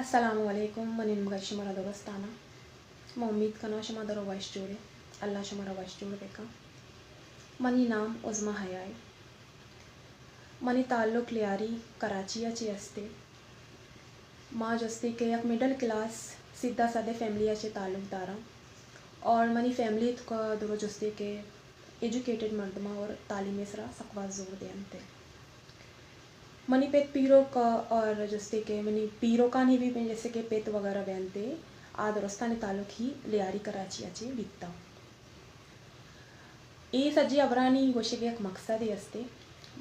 السلام علیکم، منی نیمگا شمارا درستانا۔ ما امید کناں شما درو وش جوڑے، اللہ شمارا وش جوڑ بکن۔ منی نام عظمی حیائے۔ منی تعلق لیاری کراچی ء چے استے۔ ما جستے کہ یک مڈل کلاس سیدھا سادے فیملی ء چے تعلق داراں اور منی فیملی تو کا درو جستے کہ ایجوکیٹڈ مردماں اور تعلیم ء سرا سک باز زور دینتے۔ منی پت پیروک اور جستے کہ منی پیروکانی بھی جیسے کہ پت وغیرہ بینتے، آ درستانی تعلق ہی لیاری کراچی ء چے بیتا۔ اے سجی ہبرانی گوشگ ء یک مقصدے استے۔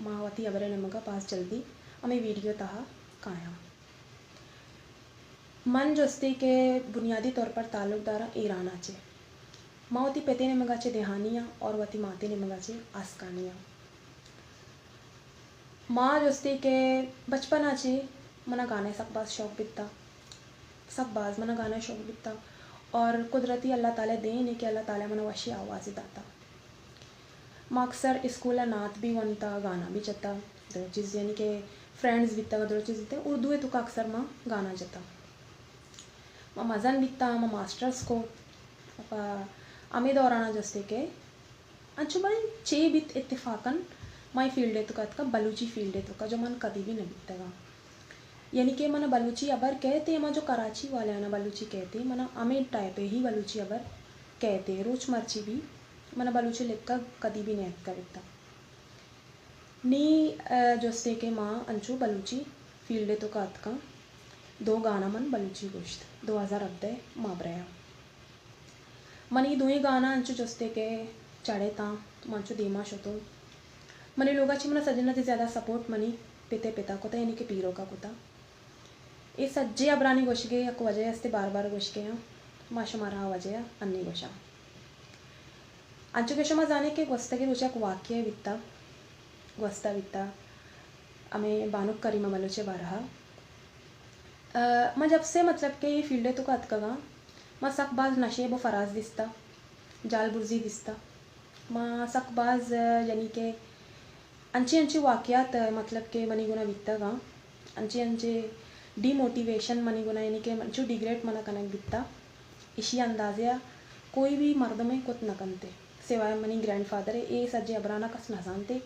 ما وتی ہبرے نیمگا باز جلدی ہمے ویڈیو تہا کایاں۔ من جستے کہ بنیادی طور پر تعلق داراں ایران ء چے۔ ما وتی پتے نیمگا چے دیہانی آں اور وتی ماتے نیمگا چے آسکانی آں۔ ما جستے کہ بچپن ء چے منا گانا ء سک باز شوق بیتا، سک باز منا گانا ء شوق بیتا اور قدرتی اللہ تعالی دین ہے کہ اللہ تعالی منا وشی آوازے داتا۔ ما اکثر اسکول ء نعت بھی ونتا، گانا بھی جتا، دو چیز یعنی کہ فرینڈز بیتا، دو چیز بیتا، اردو ء تو کا اکثر ما گانا جتا۔ ما مزن بیتا، ما ماسٹرز کو، پہ ہمے دورانا جستے کہ انچو باریں چے بیت اتفاقاً ما اے فیلڈ ء توکا اتکاں، بلوچی فیلڈ ء توکا جو من کدی بھی نہ بیتگاں۔ یعنی کہ من بلوچی ہبر کہتے، ہما جو کراچی والے آنا بلوچی کہتے، من ہمے ٹائپ ء ہی بلوچی ہبر کہتے، روچ مرچی بھی من بلوچی لکھگ کدی بھی نہ اتکا بیتا۔ نی، ء، جستے کہ ما انچو بلوچی فیلڈ ء توکا اتکاں، دو گانا من بلوچی گوشت، دو ہزار ہبدہ ماہ بریا۔ منی دوئیں گانا انچو جستے کہ چڑھے تاں، من انچو دیما شتوں۔ منی لوگا چی منا سجنا تی زیادہ سپورٹ منی پتے پتا کتا، یعنی کہ پیروکا کتا۔ اے سجے ہبرانی گوشگے یک وجہ استے، بار بار گوشگے آں، ما شمارا آ وجہ انی گوشاں۔ انچو کہ شما زانے کہ گوستگیں روچ یک واقعہ بیتا، گوستا بیتا، ہمے بانک کریمہ بلوچ ء بارہا۔ ء، ما جب سے مطلب کہ اے فیلڈ ء توکا اتکگاں، ما سک باز نشیب و فراز دیستا، جال برزی دیستا۔ ما سک باز، یعنی کہ انچیں انچیں واقعات، مطلب کہ منی گونا بیتگاں، انچیں انچیں ڈی موٹیویشن منی گونا، یعنی کہ انچو ڈیگریڈ منا کنگ بیتا، اشی اندازہ ء کوئی بھی مردمے کت نہ کنتے، سوائے منی گرینڈ فادر ء۔ اے سجے ہبرانا کس نہ زانتے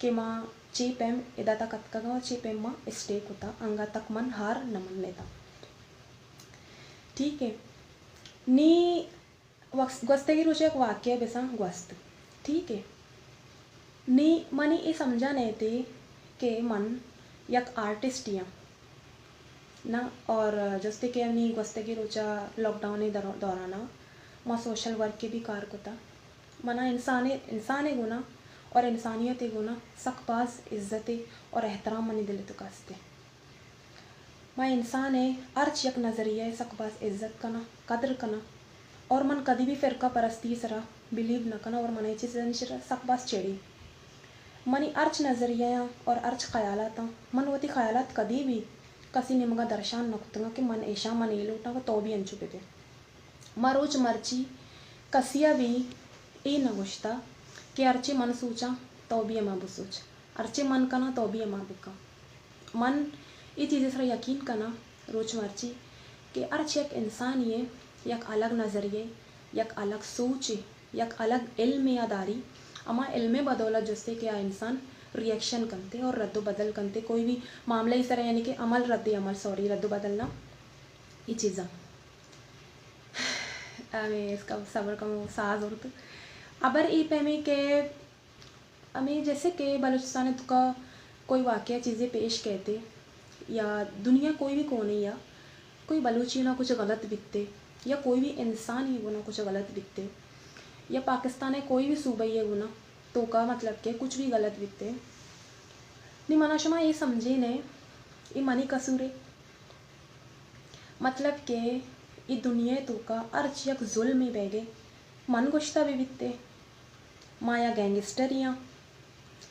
کہ ما چے پیم ادا تک اتکگاں و چے پیم ما اسٹے کتا، انگا تک من ہار نہ منتاں۔ ٹھیک ہے، نی وقت، گوستگی روچ یک واقعہ بساں گوست۔ ٹھیک ہے۔ نی منی اے سمجھا نہ تے کہ من یک آرٹسٹ یاں۔ نہ، اور جستے کہ نی گوستگی روچا لاک ڈاؤن دوران ما سوشل ورک کے بھی کار کتا۔ منا انسان، انسان گونا اور انسانیت گونا سک باز عزت اور احترام منی دل تو کستے۔ ما انسان ء ہرچ یک نظریہ ء سک باز عزت کناں، قدر کناں، اور من کدی بھی فرقہ پرستی ء سرا بلیو نہ کناں، اور من اے چیزانی سرا سک باز چڑی۔ منی ہرچ نظریہ آں اور ہرچ خیالات آں، من وتی خیالات کدی بھی کسی نیمگا درشان نہ کتگاں کہ من ایشاں، من اے لوٹاں کہ تو بھی انچو بہ بے۔ ما روچ مرچی کسیا بھی اے نہ گوشتا کہ ہرچے من سوچاں تو بھی ہما بسوچ، ہرچے من کناں تو بھی ہما بکن۔ من اے چیزے سرا یقین کناں روچ مرچی کہ ہرچ یک انسانے ء یک الگ نظریہ، یک الگ سوچ، یک الگ علم یا داری، ہما علم ء بدولت جستے کہ آ انسان ری ایکشن کنتے اور رد و بدل کنتے، کوئی بھی معاملہ ء سرا، یعنی کہ عمل، رد عمل، سوری، رد و بدل نہ، اے چیزاں۔ ہمے اس کا صبر کمو ساز اردو۔ ابر اے پیمیں کہ ہمے جیسے کہ بلوچستان ء توکا کوئی واقعہ چیزے پیش کیتے یا دنیا کوئی بھی کونے یا کوئی بلوچی نا کچھ غلط بیتے یا کوئی بھی انسان ہی گنا کچھ غلط بیتے یا پاکستان ء کوئی بھی صوبہ ہی گنا توکا مطلب کہ کچھ بھی غلط بیتے، نی منا شما اے سمجھے نے، اے منی قصور ہے۔ مطلب کہ اے دنیا ء توکا ہرچ یک ظلمے بیگے من گوشتا بہ بیتے، ما یا گینگسٹر آں،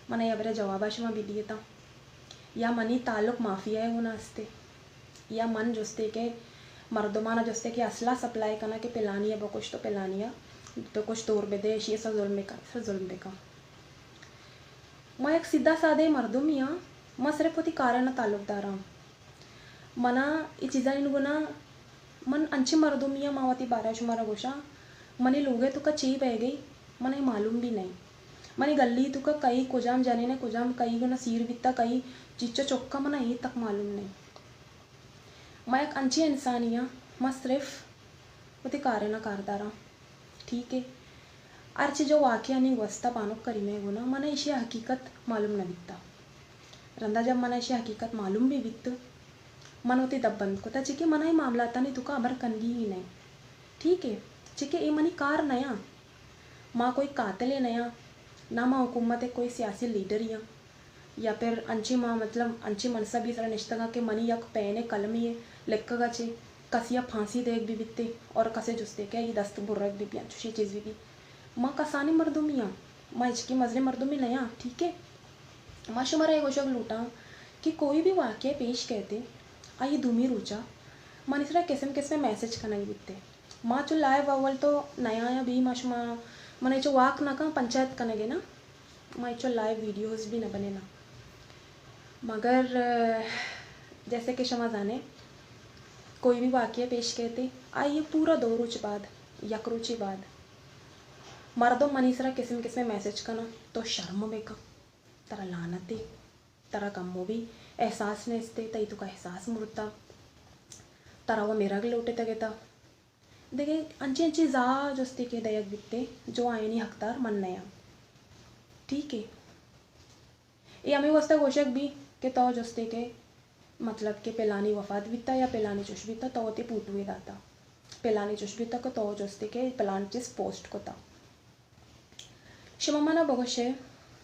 من اے ہبرے جوابا شما بہ دیتاں، یا منی تعلق مافیا ء گونا استے، یا من جستے کہ مردمانا جستے کہ اسلحہ سپلائی کناں کہ پلانی ء بکش تو پلانی ء بکش، دور بدے، اشی ء سر ظلم بکن، سر ظلم بکن۔ ما یک سیدھا سادے مردمے آں، ما صرف وتی کارا نا تعلق داراں۔ منا اے چیزانی گونا من انچیں مردمے آں، ما وتی بارہ ءَ شمارا گوشاں، منی لوگ ءِ توکا چے بئیگی، منا اے معلوم بھی نئیں۔ منی گلی توکا کئی کجام جنین ءَ کجام کئی گونا سیر بیتا، کئی چیچو چکا، منا اے تک معلوم نئیں۔ ما یک انچیں انسانے آں، ما صرف وتی کارے نا کارداراں۔ ٹھیک ہے، ہرچی جو واقعہ نی گوستا بانک کریمہ ءِ گونا، منا ایشی حقیقت معلوم نہ بیتا۔ رندا جب منا ایشی حقیقت معلوم بھی بیت، من وتی دپ بند کتا، چکہ منا اے معاملاتانی توکا ہبر کنگی ہی نئیں۔ ٹھیک ہے، چکہ اے منی کار نیاں۔ ما کوئی قاتلے نیاں، نہ ما حکومت ءِ کوئی سیاسی لیڈرے آں، یا پھر انچیں ما، مطلب، انچیں منصبے سرا نشتگاں کہ منی یک پین ءِ قلمے ءِ لکھگا چہ کسے ءَ پھانسی دیگ بہ بیتے اور کسے جستے کہ آئی دست برگ بہ بی، انچوشیں چیز بہ بی۔ ما کسانیں مردمے آں، ما ہچکیں مزنیں مردمے نیاں، ٹھیک ہے؟ ما شمارا اے گوشگ لوٹاں کہ کوئی بھی واقعہ پیش کئیتے، آئی دومی روچا منی سرا قسم قسمیں میسج کنگ بیتے۔ ما چو لائیو اول تو نیایاں بی، ما شما، من چو واک نہ کن پنچایت کنگے نا، ما چو لائیو ویڈیوز بھی نہ بنیناں۔ مگر، اہ، جیسے کہ شما زانے، کوئی بھی واقعہ پیش کئیتے، آئی پورا دو روچ بعد، یک روچے بعد، مردم منی سرا قسم قسمیں میسج کناں، تو شرم بکن، ترا لعنتے، ترا کمو بھی احساس نیستے، تئی توکا احساس مرتا، ترا و مرگ لوٹتگتا۔ دگہ انچیں انچیں زا جستے کہ دئیگ بیتے، جو آیانی حقدار من نیاں۔ ٹھیک ہے۔ اے ہمے واسطہ گوشگ بی کہ تو جستے کہ مطلب کہ پلانی وفات بیتا یا پلانی چش بیتا، تو وتی پوٹوے داتا۔ پلانی چش بیتا کہ تو جستے کہ پلان چیز پوسٹ کتا۔ شما منا بگوشے،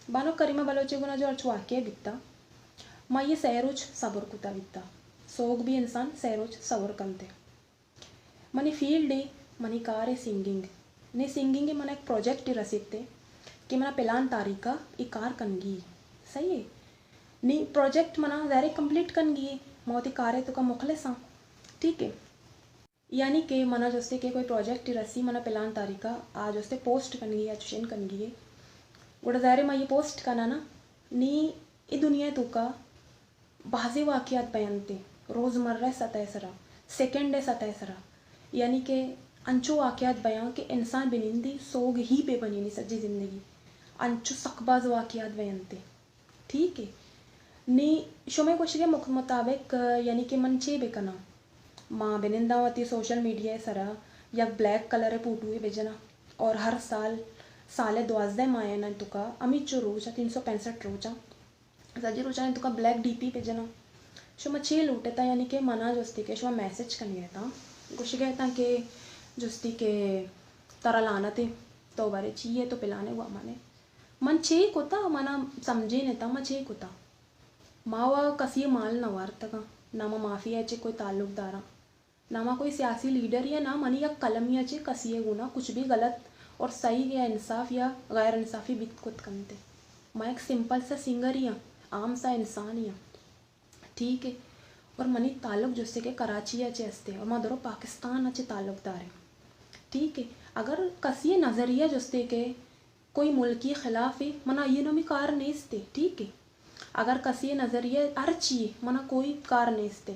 بانک کریمہ بلوچ ءِ گونا جو ہرچ واقعہ بیتا، ما یہ سہ روچ صبر کتا بیتا۔ سوگ بھی انسان سہ روچ صبر کنتے۔ منی فیلڈ ءِ، منی کار ءِ سنگنگ۔ نی سنگنگ ءِ منا یک پروجیکٹ رسیتے کہ منا پلان تاریخ ءَ اے کار کنگی۔ صحیح ہے؟ نی پروجیکٹ منا ظاہر ہے کمپلیٹ کنگی ہے۔ ما وتی کار ءِ توکا مخلص آں۔ ٹھیک ہے؟ یعنی کہ منا جستے کہ کوئی پروجیکٹ رسی، منا پلان تاریخ ءَ آ جستے پوسٹ کنگی یا چشین کنگی ہے۔ گڑا ظاہر ہے ما یہ پوسٹ کناں نا، نی اے دنیا ءِ توکا بازیں واقعات بیانتے، روزمرہ ءِ سطح ءِ سرا، سیکنڈ ءِ سطح ءِ سرا، یعنی کہ انچو واقعات بیان کہ انسان بہ نندی سوگ ہی بہ بنینی سجی زندگی، انچو سک باز واقعات بیانتے۔ ٹھیک ہے؟ نی شمئے گوشگ ءِ مک-، مطابق، یعنی کہ من چے بہ کناں؟ ما بہ ننداں وتی سوشل میڈیا ءِ سرا یک بلیک کلر ءِ پوٹوے بہ جناں اور ہر سال، سال ءِ دوازدہ ماہاناں توکا ہمیچو روچ ءَ، تین سو پینسٹھ روچاں، سجی روچانی توکا بلیک ڈی پی بہ جناں۔ شما چے لوٹتا؟ یعنی کہ منا جستی کہ شما میسج کنگے اتاں، گوشگے اتاں کہ جستی کہ ترا لعنت ہے، تو بارے چی ہے، تو پلانے و امانے۔ من چے کتا؟ منا سمجھے نتا، ما چے کتا؟ ما و کسی مال نہ وارتگاں، نہ ما مافیا چے کوئی تعلق داراں۔ نہ ما کوئی سیاسی لیڈر یا نہ منی یک قلمی ءَ چہ کسی ءِ گونا کچھ بھی غلط اور صحیح یا انصاف یا غیر انصافی بیت کت کنت۔ ما یک سمپل سا سنگرے آں، عام سا انسانے آں۔ ٹھیک ہے؟ اور منی تعلق جستے کہ کراچی ءَ چہ استے اور ما درو پاکستان ءَ چہ تعلق داریں۔ ٹھیک ہے؟ اگر کسی ءِ نظریہ جستے کہ کوئی ملکی خلاف ہے، منا آئی ءَ نامی کار نیست ہے، ٹھیک ہے؟ اگر کسی ءِ نظریہ ہر چی ہے، منا کوئی کار نیست ہے۔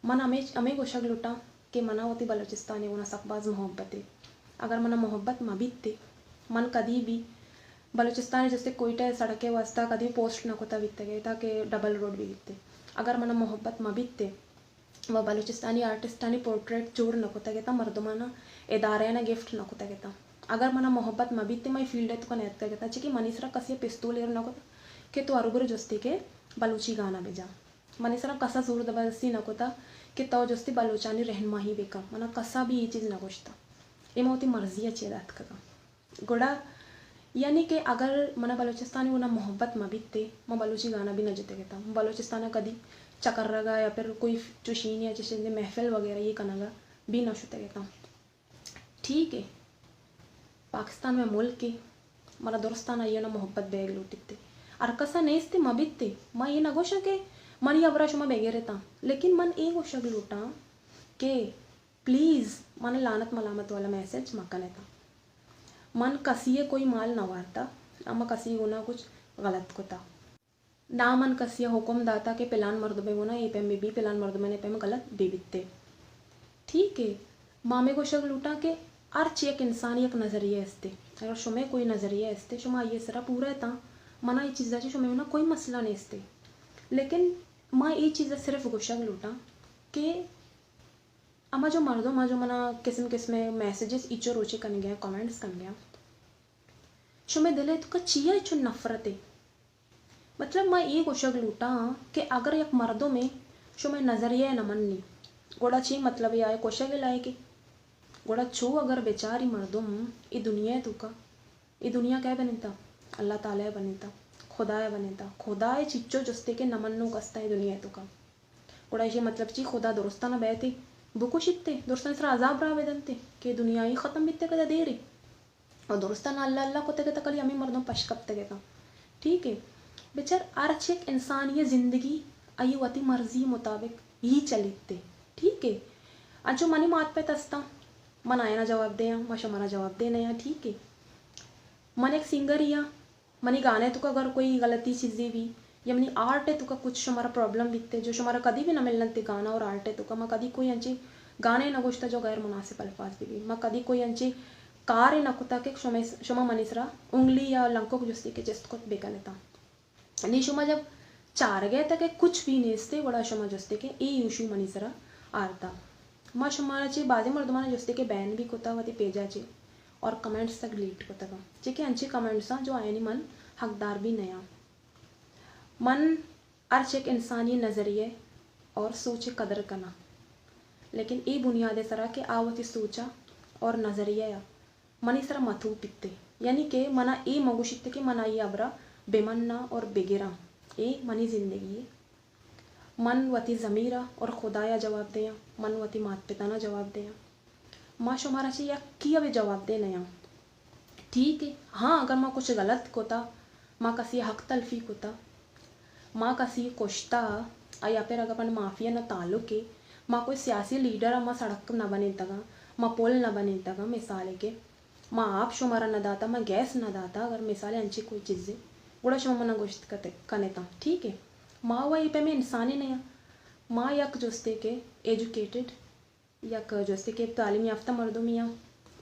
من ہمے، ہمے گوشگ لوٹاں کہ منا وتی بلوچستان ءِ گونا سک باز محبت ہے۔ اگر منا محبت مہ بیت ہے، من کدی بھی بلوچستان ءِ جستے کوئٹہ ءِ سڑک ءِ واسطہ کدی پوسٹ نہ کتا بیتگ ہے تاکہ ڈبل روڈ بہ بیت ہے۔ اگر منا محبت مہ بیت ہے، و بلوچستانی آرٹسٹانی پورٹریٹ جوڑ نہ کتگ اتاں، مردماناں ادارہاناں گفٹ نہ کتگ اتاں۔ اگر منا محبت مہ بیت، من اے فیلڈ ءِ توکا نیتکگ اتاں، چہ کہ منی سرا کسی ءَ پستول ایر نہ کتگ کہ تو ہروبرے جستی کہ بلوچی گانا بجا۔ منی سرا کسا زور زبردستی نہ کتگ کہ تو جستی بلوچانی رہنمائی بکن۔ منا کسا بھی اے چیز نہ گوشتگ۔ اے من وتی مرضی ءَ چہ داتکگاں۔ گڑا یعنی کہ اگر منا بلوچستان ءِ گونا محبت مہ بیت، من بلوچی گانا بھی نہ جتگ اتاں۔ من بلوچستان ءَ کدی چکرگا یا پھر کوئی چوشیں یا چشیں محفل وغیرہ یہ کنگا بھی نہ شتگ اتاں۔ ٹھیک ہے، پاکستان مئے ملک ہے، منا درستان آئی ءَ گونا محبت بیگ لوٹیت۔ ہر کسا نیست مہ بیت۔ من یہ نہ گوشاں کہ منی ہبرا شما بگر اتاں، لیکن من اے گوشگ لوٹاں کہ پلیز، منا لعنت ملامت والا میسج مہ کن اتاں۔ من کسی ءِ کوئی مال نہ وارتا، نہ من کسی ءِ گونا کچھ غلط کتا۔ نہ من کسی ءَ حکم داتا کہ پلان مردمے گونا اے پیم بہ بی، پلان مردمے نے پیم غلط بہ بیتے۔ ٹھیک ہے، ما ہمے گوشگ لوٹاں کہ ہرچ یک انسان یک نظریہ استے۔ اگر شمے کوئی نظریہ استے، شما آئی سرا پورا اتاں، منا اے چیزا چہ شمے گونا کوئی مسئلہ نیستے۔ لیکن ما اے چیزا صرف گوشگ لوٹاں کہ اما جو مردم، جو منا قسم قسم میسجز ایچو روچے کنگے، کمنٹس کنگے، شمے دل ءِ توکا چیا چو نفرت ہے؟ مطلب، ما اے گوشگ لوٹاں کہ اگر یک مردمے شمئے نظریہ ءَ نہ منی، گڑا چے مطلب ہے آئے گوشگ ءِ لائق ہے؟ گڑا چو اگر بچاری مردم اے دنیا ءِ توکا، اے دنیا کئے بنتا؟ اللہ تعالی ءَ بنتا، خدا ءَ بنتا۔ خدا ءَ چچو جستے کہ نہ منوک استا اے دنیا ءِ توکا۔ گڑا ایشی مطلب چی؟ خدا درستاں نہ بیتے، بکشیتے، درستاں سرا عذاب راہ بدنتے کہ دنیا ہی ختم بیتے کدا دیرے۔ اور درستاں اللہ اللہ کتگ اتاں، کلی ہمے مردم پش کپتگ اتاں۔ ٹھیک ہے، بچار ہرچ یک انسانی زندگی آئی وتی مرضی مطابق ہی چلیتے۔ ٹھیک ہے، انچو منی مات پت استاں، من آیانا جواب دیاں، ما شمارا جواب دینے آں۔ ٹھیک ہے، من یک سنگرے آں، منی گانے توکا اگر کوئی غلطی چیزے بی یا منی آرٹ توکا کچھ شمارا پرابلم بیتے، جو شمارا کدی بھی نہ ملنتے گانا اور آرٹ توکا، ما کدی کوئی انچے گانے نہ گوشتا جو غیر مناسب الفاظ بہ بی۔ ما کدی کوئی انچے کارے نہ کتا کہ شما، شما منی سرا انگلی یا لنکک جستے کہ چست کت بکنتا۔ نی شما جب چارگے تا کہ کچھ بھی نیستے، گڑا شما جستے کہ اے ایشو منی سرا آرتا۔ ما شمارا چے بازیں مردمانا جستے کہ بین بھی کتا وتی پیجا چے اور کمنٹس تک ڈیلیٹ کتگا۔ چے کہ انچے کمنٹساں جو آیانی من حقدار بھی نیاں۔ من ہرچ یک انسانی نظریہ اور سوچ قدر کناں، لیکن اے بنیاد سرا کہ آ وتی سوچا اور نظریہ منی سرا متو پیتے، یعنی کہ منا اے مگوشیتے کہ من آئی ہبرا بمناں اور بگراں۔ اے منی زندگی ہے۔ من وتی ضمیرا اور خدایا جواب دیاں، من وتی مات پتانا جواب دیاں۔ ما شمارا چہ یکیا بھی جواب دے نیاں۔ ٹھیک ہے، ہاں، اگر ما کچھ غلط کتا، ما کسی حق تلفی کتا، ما کسی کشتا، آیا پھر اگر پنڈ مافیا نہ تعلق ہے، ما کوئی سیاسی لیڈر، ما سڑک نہ بنینتگا، ما پل نہ بنینتگا، مثال ہے کہ ما آپ شمارا نہ داتا، ما گیس نہ داتا، اگر مثال انچی کوئی چیزے، گڑا شما منا گوشت کتے، کنتا، ٹھیک ہے؟ ما و اے پیمیں انسانے نیاں، ما یک جستے کہ ایجوکیٹڈ، یک جستے کہ تعلیم یافتہ مردمے آں،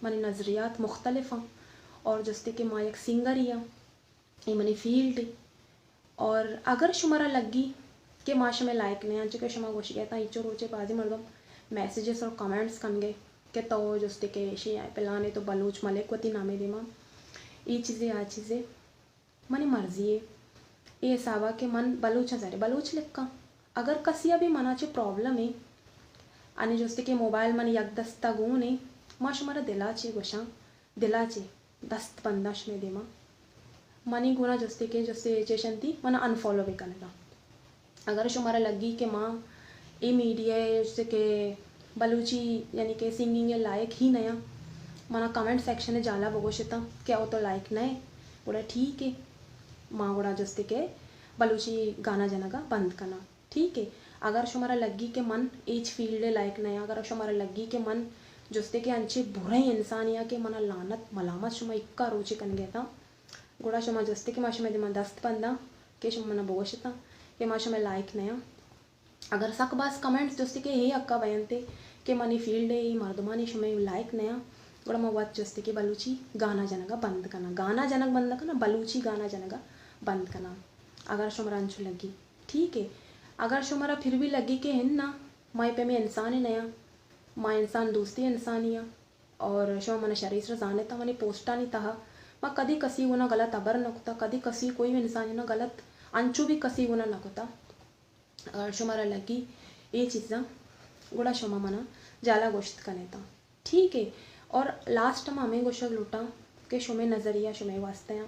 منی نظریات مختلف آں، اور جستے کہ ما یک سنگرے آں، اے منی فیلڈ ہے۔ اور اگر شمارا لگی کہ ما شمے لائق نیاں، چونکہ شما گوشگے تا اینچو روچے بازیں مردم میسجز اور کمنٹس کنگے کہ تو جستے کہ ایشی پلانے تو بلوچ ملک وتی نامے دیما، اے چیزے آ چیزے۔ منی مرضی ہے اے حسابا کہ من بلوچ آں، ظاہر ہے بلوچ لکھاں۔ اگر کسی ءَ بھی منا چہ پرابلم ہے، آنی جستے کہ موبائل من یک دستا گون ہے، ما شمارا دلا چے گوشاں، دلا چے دست بنداں شمے دیما۔ منی گونا جستے کہ جستے چیشنتی منا انفالو بکنگا۔ اگر شمارا لگی کہ ما اے میڈیا ءَ جستے کہ بلوچی یعنی کہ سنگنگ ءِ لائق ہی نیاں، منا کمنٹ سیکشن ءِ جالا بگوشتاں کہ او تو لائق نئے، گڑا ٹھیک ہے، ما گڑا جستے کہ بلوچی گانا جنگا بند کناں۔ ٹھیک ہے، اگر شمارا لگی کہ من ہچ فیلڈ ءِ لائق نیاں، اگر شمارا لگی کہ من جستے کہ انچے برے انسانے آں کہ منا لعنت ملامت شما اکا روچے کنگے تاں، گڑا شما جستے کہ ما شمے دیما دست بنداں کہ شما منا بگوشتاں کہ ما شمے لائق نیاں۔ اگر سک باز کمنٹس جستے کہ اے حقا بینتے کہ منی فیلڈ ءِ اے مردمانی شمے لائق نیاں، گڑا ما وت جستے کہ بلوچی گانا جنگا بند کناں، گانا جنگ بند کناں، بلوچی گانا جنگا بند کناں، اگر شمارا انچو لگی۔ ٹھیک ہے، اگر شمارا پھر بھی لگی کہ ہن نا، ما اے پیمیں انسانے نیاں، ما انسان دوستی انسانے آں، اور شما منا شری سرا زانتا منی پوسٹانی تہا ما کدی کسی گونا غلط ہبر نہ کتا، کدی کسی کوئی انسانی گونا غلط انچو بھی کسی گونا نہ کتا۔ اگر شمارا لگی اے چیزاں، گڑا شما منا جالا گوشت کنے تا۔ ٹھیک ہے، اور لاسٹ ما ہمیں گوشگ لوٹاں کہ شمے نظریہ شمے واسطے آں،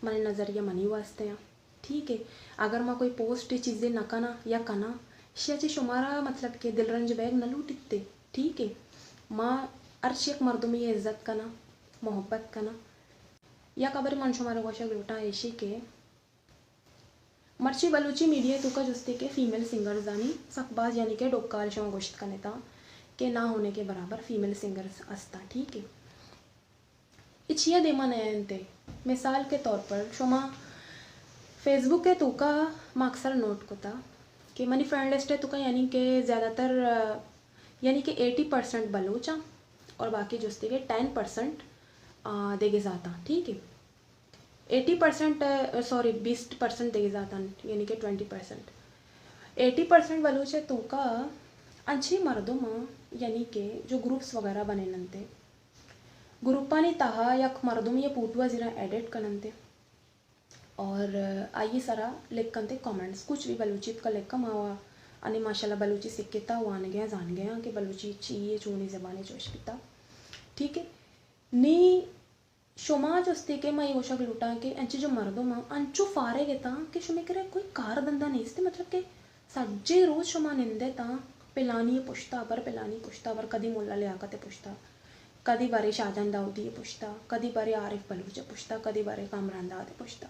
منی نظریہ منی واسطے آں۔ ٹھیک ہے، اگر ما کوئی پوسٹ چیزے نہ کناں یا کناں، شیا چہ شمارا مطلب کہ دل رنج بیگ نہ لوٹیتے۔ ٹھیک ہے، ما ہر یک مردمی عزت کناں، محبت کناں۔ یک خبر من شمارا گوشگ لوٹاں ایشی کہ مرچی بلوچی میڈیا توکا جستے کہ فیمیل سنگرزانی سک باز یعنی کہ ڈکال شما گوشت کنتا کہ نہ ہونے کے برابر فیمیل سنگرز استا۔ ٹھیک ہے، اے چیا دیما نئینتے؟ مثال کے طور پر شما فیس بک ءِ توکا ما اکثر نوٹ کتا کہ منی فرینڈ لسٹ ءِ توکا یعنی کہ زیادہ تر، آ، یعنی کہ ایٹی پرسنٹ بلوچ آں اور باقی جستے کہ ٹین پرسنٹ، آ، دگہ ذاتاں، ٹھیک ہے۔ ایٹی پرسنٹ، آ، سوری، بیست پرسنٹ دگہ ذاتاں، یعنی کہ twenty percent. Eighty percent Baloch ءِ توکا انچیں مردم آں، یعنی کہ جو گروپس وغیرہ بنیننتے، گروپانی تہا یک مردمے ءِ پوٹو ءَ زیراں ایڈٹ کننتے۔ اور آئی سرا لکھنتے کمنٹس، کچھ بھی بلوچی کا لکھا، ما وا انی ماشاءاللہ بلوچی سکھتا، وانگے آں، زانگے آں کہ بلوچی چی ہے، چونی زبان ہے، چوش بیتا۔ ٹھیک ہے۔ نی شما جستے کہ ما یہ گوشگ لوٹاں کہ انچی جو مردم آں، انچو فارغ اتاں کہ شما کرے کوئی کار دندا نیست، مطلب کہ سجے روز شما نندتاں پلانی پشتا بر، پلانی پشتا بر، کدی ملا لیاقت پشتا، کدی برے شاہجان داؤدی ءِ پشتا، کدی برے عارف بلوچ ءِ پشتا، کدی برے کامران داد ءِ پشتا۔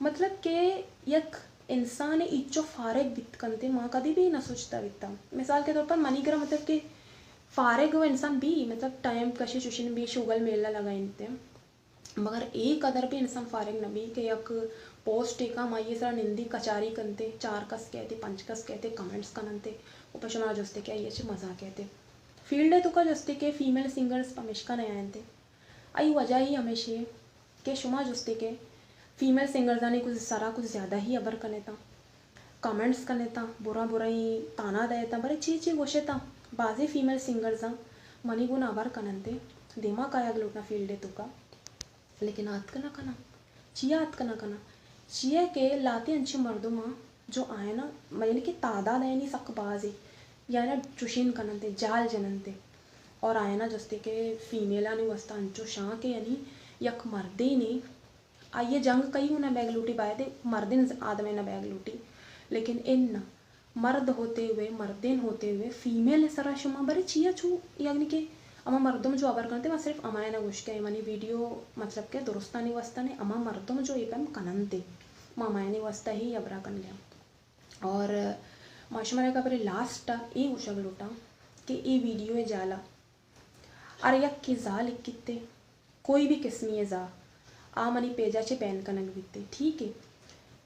مطلب کہ یک انسان ایچو فارغ بیت کنتے، ما کدی بھی نہ سوچتا بیتا۔ مثال کے طور پر منی گرا مطلب کہ فارغ وہ انسان بھی، مطلب ٹائم کشے چوشن بھی شوگل میلہ لگائینتے۔ مگر اے قدر بھی انسان فارغ نہ بی کہ یک پوسٹ ایک ہم آئیے سرا نندی کچاری کنتے، چار کس کہتے، پنچ کس کہتے، کمنٹس کننتے، و پہ شما جستے کہ آئیے چہ مزا کہتے۔ فیلڈ ءِ توکا جستے کہ فیمیل سنگرز پمیشکا نہ آئینتے۔ آئی وجہ ہی ہمیشی ہے کہ شما جستے کہ فیمیل سنگرزانی کچھ سرا کچھ زیادہ ہی ابر کنیتا۔ کمنٹس کنتاں، برا برا ئی تانا دئیتاں، برے چی چی گوشتاں۔ بازیں فیمیل سنگرزاں منی گون ہبر کننتے، دیما کایگ لوٹاں فیلڈ ءِ توکا، لیکن آتک نہ کناں۔ چیا آتک نہ کناں؟ چیا کہ لہتے انچیں مردماں جو آیانا، یعنی کہ تعداد آیانی سک بازے، یا نا چوشین کننتے، جال جننتے، اور آیانا جستے کہ فیمیلانی واسطہ انچو شاں کہ یعنی یک مردینے آئی ءِ جنگ کئی گون ءَ بیگ لوٹی، باید مردین آدم ءَ نہ بیگ لوٹی۔ لیکن اناں، مرد ہوتے ہوئے، مردین ہوتے ہوئے فیمیل ءِ سرا شما برے چیا چو، یعنی کہ ہما مردم جو ہبر کنتے، ما صرف ہمایانا گوشگ ءَ ایں، منی ویڈیو مطلب کہ درستانی واسطہ نے، ہما مردم جو اے پیم کننتے، ما ہمایانی واسطہ ہی ہبرا کنگ ءَ ایں۔ اور ما شمارا یک ہبرے لاسٹ ءَ اے گوشگ لوٹاں کہ اے ویڈیو ءِ جالا ہر یکے زا لکھیتے، کوئی بھی قسمی ءِ زا، آ منی پیجا چہ بین کنگ بیتے، ٹھیک ہے۔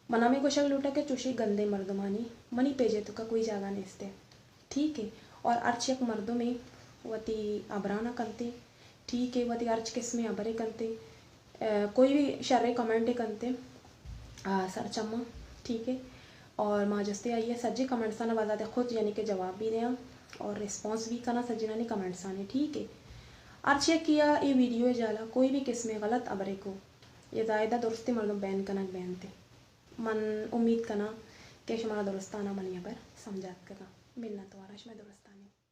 من ہمے گوشگ لوٹاں کہ چوشی گندیں مردمانی منی پیج ءِ توکا کوئی جاگہ نیستے، ٹھیک ہے۔ اور ہرچ یک مردمے وتی ہبرانا کنتے، ٹھیک ہے، وتی ہرچ قسمیں ہبرے کنتے، آ، کوئی بھی شریں کمنٹے کنتے، آ، سرچماں، ٹھیک ہے۔ اور ما جستے آئی ءِ سجے کمنٹسانا بذات خود یعنی کہ جواب بھی دیاں اور ریسپانس بھی کناں سجینانی کمنٹسانی، ٹھیک ہے۔ ہرچی کہ اے ویڈیو ءِ جالا کوئی بھی قسمیں غلط ہبرے کو، یا زاہد ءَ درستیں مردم بین کنگ بینتے۔ من امید کناں کہ شمارا درستانا منی ہبر سمجھ آتکگاں۔ منت واراں شمئے درستانی۔